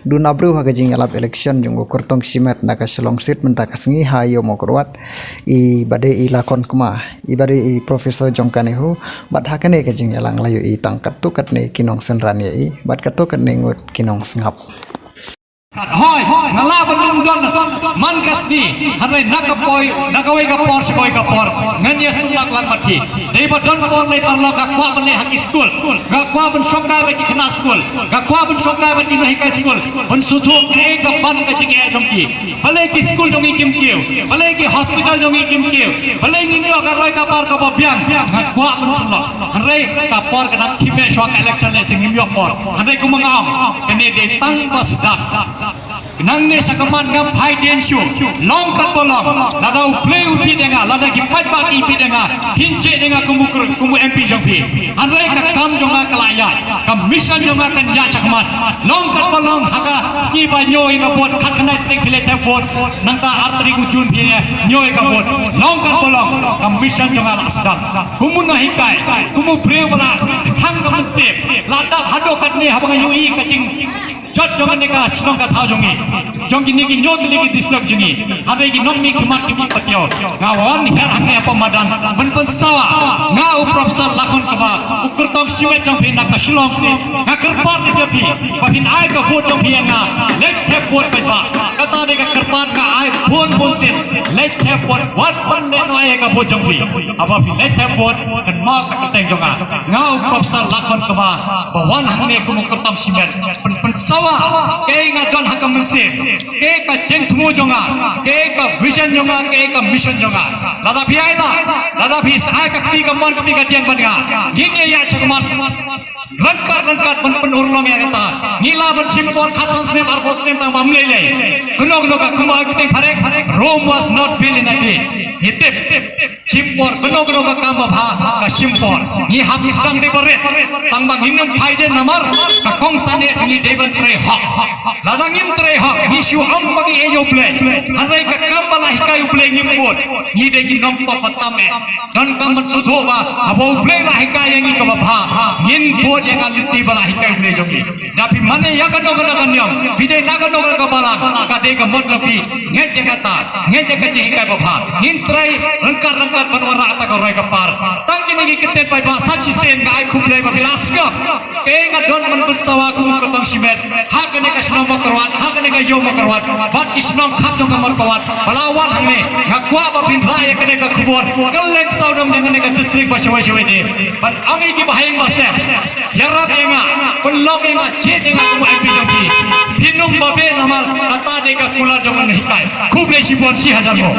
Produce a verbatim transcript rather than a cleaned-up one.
Duna briew ha ka jingïalap election jong u kyrtong shimet na ka Shillong seat mynta ka sngi ha ïew Mawkyrwat, i ba dei i Lakhon Kma, i ba dei i Professor jong ka NEHU, bad ha kane ka jingïalang la ïohi tang katto katne ki nongsynran ïa i, bad katto katne ngut ki nongsngap. Hoi, nga lah ban ym don man ka sngi, hynrei na ka poi, na kawei ka por sha kawei ka por, ngan ïa sumar lang mat ki. Dei ba don por lei paralok, nga kwah ban leit ha ki skul, nga kwah ban shongkai bad ki khynnah skul, nga kwah ban shongkai bad ki nonghikai skul, ban sngewthuh kaei ka ban ka jingeh jong ki. Balei ki skul jong ngi kim kiew, balei ki hospital jong ngi kim kiew, balei ngim ïoh ka roi ka par kaba biang, nga kwah ban sumar. Hynrei ka por ka dang khmih shuwa ka election lei seh ngim ïoh por. Hynrei kumba nga ong, kane dei tang ba sdang. Nangne sha khmat ngam phai dien shuh. Long katba long, lada U Blei u bit ïa nga, lada ki paidbah ki bit ïa nga, phin jied ïa nga kum u kyrtong, kum u M P jong phi. Hynrei ka kam jong nga ka la ïaid, ka mission jong nga kan ïaid sha khmat. Long katba long, ha ka sngi ba ñiew ïa ka vote, khatkhyndai tarik phi leit thep vote. Nangta ar tarik u Jun phi ñiew ïa ka vote. Long katba long, ka mission jong nga la sdang. Kum u nonghikai, kum u briew ba la kthang ka mynsiem, la dap haduh katne haba nga ïohi ka jing jot jong kane ka shnong ka thaw jong ngi, jong kine ki hynñiew tylli ki district jong ngi. Hynrei ki nongmihkhmat ki mih patiaw. Nga wan hiar hangne hapoh madan ban pynsawa. Nga u Professor Lakhon Kma, u kyrtong shimet jong phi na ka Shillong seat, nga kyrpad ïa phi ba phin ai ka vote jong phi ïa nga. Leit thep vote paidbah. Kata dei ka kyrpad, nga ai bun bun sien. Leit thep vote, wat ban leh noh ïa ka vote jong phi. Haba phi leit thep vote, kynmaw ka kyrteng jong nga. Nga u Professor Lakhon Kma, ba wan hangne kum u kyrtong shimet, pyn, pynsawa kaei nga don ha ka mynsiem, kaei ka jingthmu jong nga, kaei ka vision jong nga, kaei ka mission jong nga. Lada phi ai lad, lada phi ai ka kti kamon, ka kti kadiang bad nga, ngin ïa ïaid sha khmat ryngkat ryngkat ban pynurlong ïa kata. Ngi lah ban shim por khatsan snem, arphew snem tang ba ym lei lei. Kano kano ka, kumba ong ka ktien phareng, Rome was not built in a day. Ngi tip, shim por, kano kano ka kam babha ka shim por. Ngi hap sdang dei ba rit, tang ba ngin ym phai dien namar ka kongsan eh, ngi dei ban trei hok. Lada ngim trei hok, ngi shu ong ba ngi ïeit ïa U Blei, hynrei ka kam ba la hikai U Blei ngim bud. Ngi dei ki nongpop ba tam eh. Donkam ban sngewthuh ba haba U Blei la hikai ïa ngi kaba bha, ngin bud ïa ka lynti ba la hikai U Blei jong ngi. Da phi mane ïa kano kano ka niam, phi dei na kano kano ka balang, ka dei ka mut jong phi ngeit ïa kata, ngeit ïa ka jinghikai babha. Ngin trei ryngkat ryngkat ban wanrah ïa ka roi ka par. Tang kine ki kyntien paidbah, sa shisien nga ai khublei ba phi la sngap. Kaei nga don ban pynsawa kum u kyrtong shimet ha kane ka shnong Mawkyrwat, ha kane ka ïew Mawkyrwat, bad ki shnong khap jong ka Mawkyrwat ba la wan hangne. Nga kwah ba phin rah ïa kane ka khubor kylleng sawdong jong kane ka district ba shawei shawei de, ban ong ïa ki bahaïing bahasem, ïarap ïa nga, pynlong ïa nga, jied ïa nga kum u M P jong phi. Phin ym babe namar kata dei ka kular jong u nonghikai. Khublei shibun, shi hajar nguh.